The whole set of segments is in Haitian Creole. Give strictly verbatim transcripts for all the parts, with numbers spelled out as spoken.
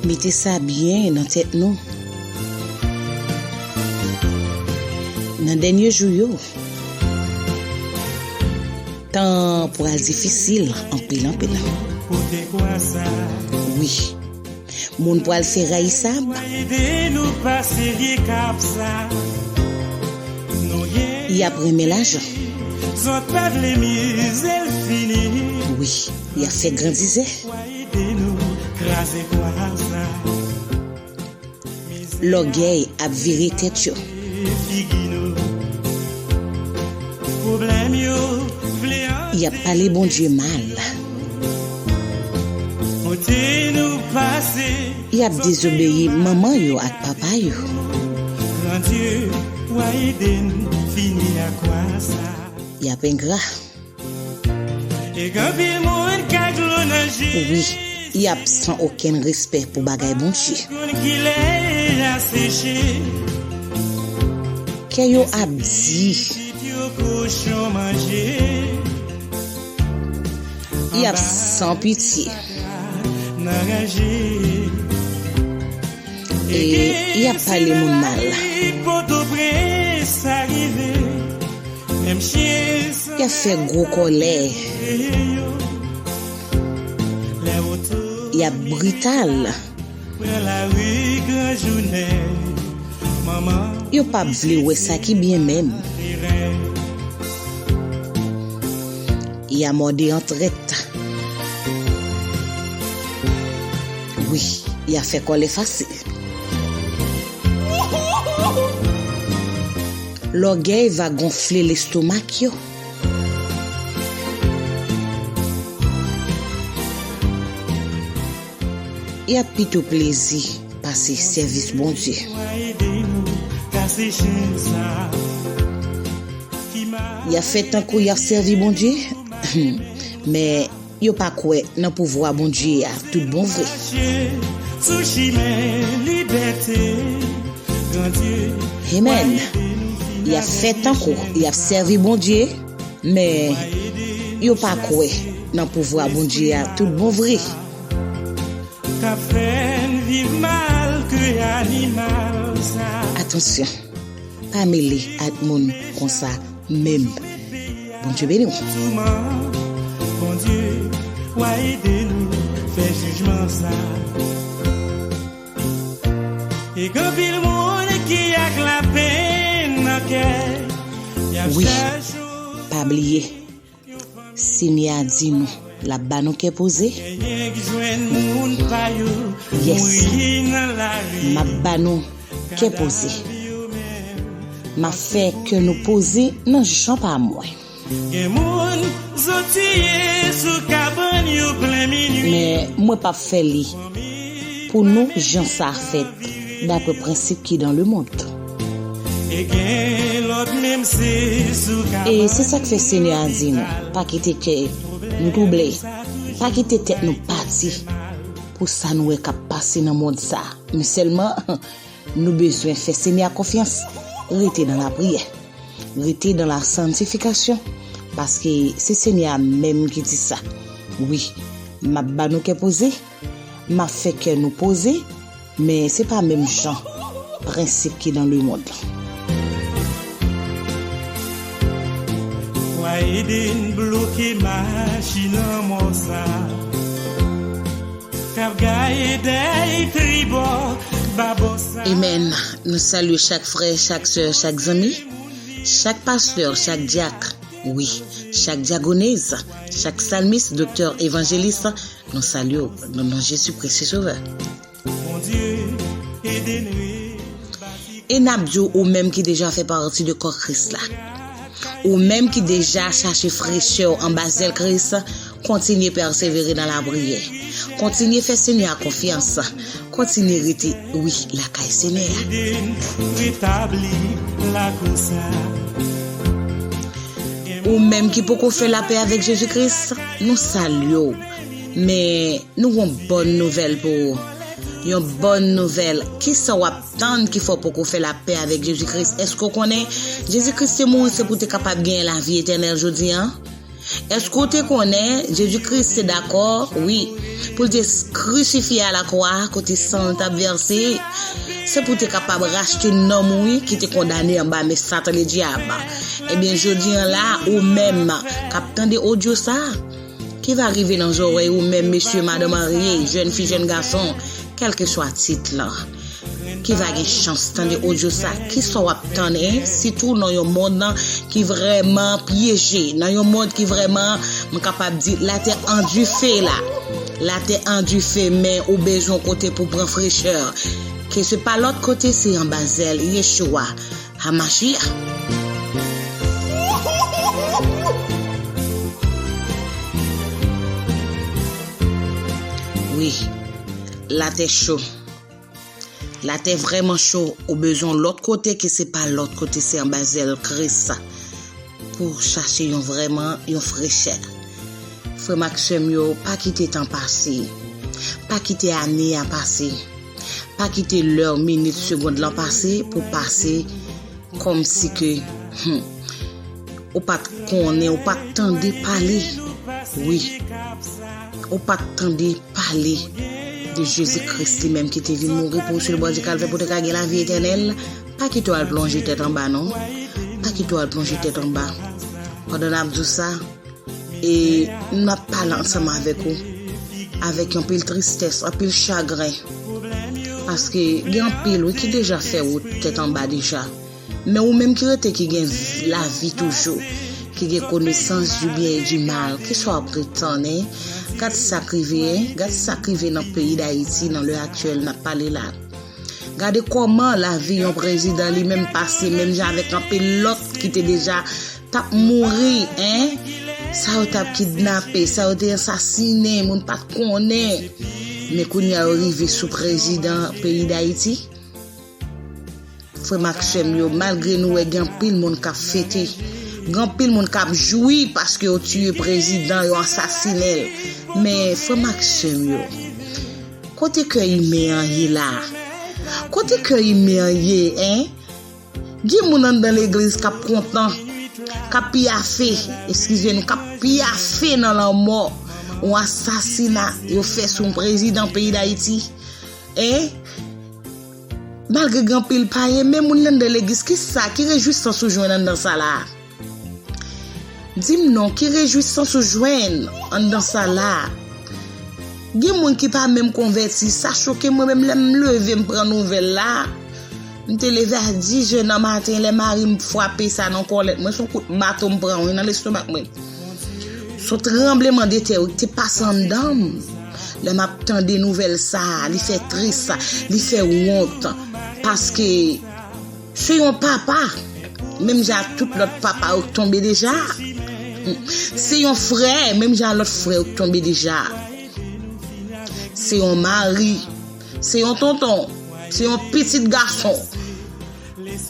Mete sa byen nan tèt nou. Nan dènye jou yo, tan an pral difisil anpil, anpil. Wi. Moun pral fè rayisab. Y ap renmen lajan. Wi, y ap fè grandizè. Lògèy ap vire tèt yo. Y ap pale Bondye mal. Y ap dezobeyi manman yo ak papa yo. Y ap engra. Wi, y ap san okenn respè pou bagay Bondye. Kè yo ap di. Y ap san pitye. E y ap pale moun mal. Y ap fè gwo kòlè. Y ap brital. Yo p ap vle wè sa ki byen menm. Y a mòde an trèt. Wi, y a fè kòlè fasil. Lògèy va gonfle lestomak yo. Y ap pito plezi pase sèvis Bondye. Y ap fè tankou y ap sèvi Bondye, men yo pa kwè nan pouvwa Bondye a tout bon vre. Amen. Y ap fè tankou y ap sèvi Bondye, men yo pa kwè nan pouvwa Bondye a tout bon vre. K ap fè n viv mal ke animal sa. Atansyon, pa mele ak moun konsa menm. Bondye beni w. Touman, Bondye, w a ede nou fè jijman sa. E gen anpil moun ki ak lapenn nan kè, y ap Wi, chèche w. Pa bliye, Senyè a di nou l ap ba nou kè poze. Yes. M ap ba nou kè poze. M ap fè kè nou poze nan jan pa mwen. Gen moun zo tiye sou kabann yo plen minui. Men mwen p ap fè li pou nou jan sa fèt dapre prensip ki dan lemonn. E gen lòt menm se sou kabann. E se sa k fè Senyè a di nou, pa kite kè nou twouble, pa kite tèt nou pati pou sa nou wè k ap pase nan mond sa. Men sèlman, nou bezwen fè Senyè a konfyans, rete nan lapriyè, rete nan lasantifikasyon, paske se Senyè a menm ki di sa. Wi, m ap ba nou kè poze, m ap fè kè nou poze, men se pa menm jan prensip ki nan lemonn lan. W a ede n bloke machin lanmò sa k ap gaye dèyè tribò babò sa. Amen. Nou salye chak frè, chak sè, chak zanmi, chak pastè, chak dyak, wi, chak dyagonèz, chak salmis, doktè, evanjelis, nou salye w nan non Jezi Kris Sovè. Bondye, ede n rebati. E n ap di w, ou menm ki deja fè pati de kò Kris la, ou menm ki deja chache frechè w anba zèl Kris, kontinye pèsevere nan lapriyè. Kontinye fè Senyè a konfyans. Kontinye rete, wi, lakay Senyè a. Ede n retabli lakou sa. Ou menm ki poko fè lapè avèk Jezi Kris, nou salye w. Men nou gon bòn nouvèl pou ou. Yon bòn nouvèl. Kisa w ap tann ki fè w poko fè lapè avèk Jezi Kris? Èske w konnen Jezi Kris te mouri se pou w te kapab genyen lavi etènèl jodi a? Èske w te konnen Jezi Kris te dakò, wi, pou l te krisifye a lakwa, kote san l t ap vèse? Se pou te kapab rachte nanm ou, wi, ki te kondane anba men Satan Ledyab. Ebyen, jodi an la, ou menm k ap tande odyo sa, ki va rive nan zòrèy ou menm, mesye, madan marye, jèn fi, jèn gason, kèlkeswa tit lan, ki va gen chans tande odyo sa, kisa w ap tann, en? Sitou nan yon mond ki vrèman pyeje, nan yon mond ki vrèman, m kapab di, latè andife la. Latè andife, men ou bezwen kote pou pran frechè. Ke se pa lòt kote, se anba zèl Yeshua Hamashiach. Wi, latè cho. Latè vrèman cho, ou bezwen lòt kote ke se pa lòt kote, se anba zèl Kris pou chache yon vrèman, yon frechè. Frè m ak sè m yo, pa kite tan pase. Pa kite ane a pase. Pa kite lè, minit, segond lan pase pou pase kòmsi ke, hmm, ou pa t konnen, ou pa t tande pale. Wi. Ou pa t tande pale de Jezi Kris li menm ki te vin mouri pou w sou bò di kalvè pou te ka gen lavi etènèl. Pa kite w al plonje tèt anba, non. Pa kite w al plonje tèt anba. Pandan n ap di w sa, e n ap pale ansanm avèk ou, avèk anpil tristès, anpil chagren. Paske gen anpil, wi, ki deja fè wout tèt anba deja. Men ou menm ki rete, ki gen lavi toujou, ki gen konesans du bien et du mal, kisa w ap ret tann, en? Gad sa k rive, en? Gad sa k rive nan peyi Dayiti nan lè aktyèl n ap pale la. Gade kòman lavi yon prezidan li menm pase, menm jan avèk anpil lòt ki te deja t ap mouri, en? Sa yo t ap kidnape, sa yo te ansasinen, moun pa t konnen. Men kounye a yo rive sou prezidan peyi Dayiti. Frè m ak sè m yo, malgre nou wè gen anpil moun k ap fete, gen anpil moun k ap jwi paske yo tiye prezidan, yo ansasinen l. Men, frè m ak sè m yo, kote kè imen an ye la? Kote kè imen an ye, en? Gen moun anndan legliz k ap kontan, k ap piyafe, eskize nou, k ap piyafe nan lanmò yon asasina yo fè sou yon prezidan peyi Dayiti. En? Malgre gen anpil payen, men moun anndan legliz, ki sa, ki rejwisans ou jwenn anndan sa la? Di m non, ki rejwisans ou jwenn anndan sa la? Gen moun ki pa menm konvèti, sa choke mwen, menm lè m leve m pran nouvèl la. M te leve a dis è nan maten, lè mari m frape sa nan kòlèt mwen, se yon kout mato m pran, wi, nan lestomak mwen. Se yon tranbleman de tè, wi, ki te pase anndan m. Lè m ap tande nouvèl sa, li fè tris, li fè wont. Paske se yon papa, menm jan ak tout lòt papa yo k tonbe deja. Se yon frè, menm jan ak lòt frè yo k tonbe deja. Se yon mari, se yon tonton, se yon pitit gason.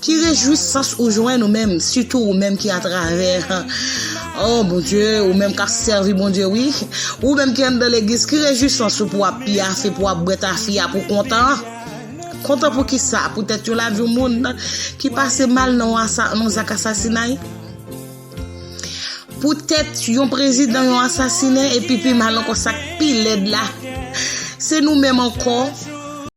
Ki rejwisans ou jwenn ou menm, sitou ou menm ki atravè, oh Bondye, ou menm k ap sèvi Bondye, wi. Ou menm ki anndan legliz, ki rejwisans ou pou w ap piyafe, pou w ap bwè tafya, pou kontan? Kontan pou ki sa? Poutèt yon lavi yon moun ki pase mal nan yon asa-, nan yon zak asasinay? Poutèt yon prezidan, yon asasinen, epi pi mal ankò, sa k pi lèd la, se nou menm ankò.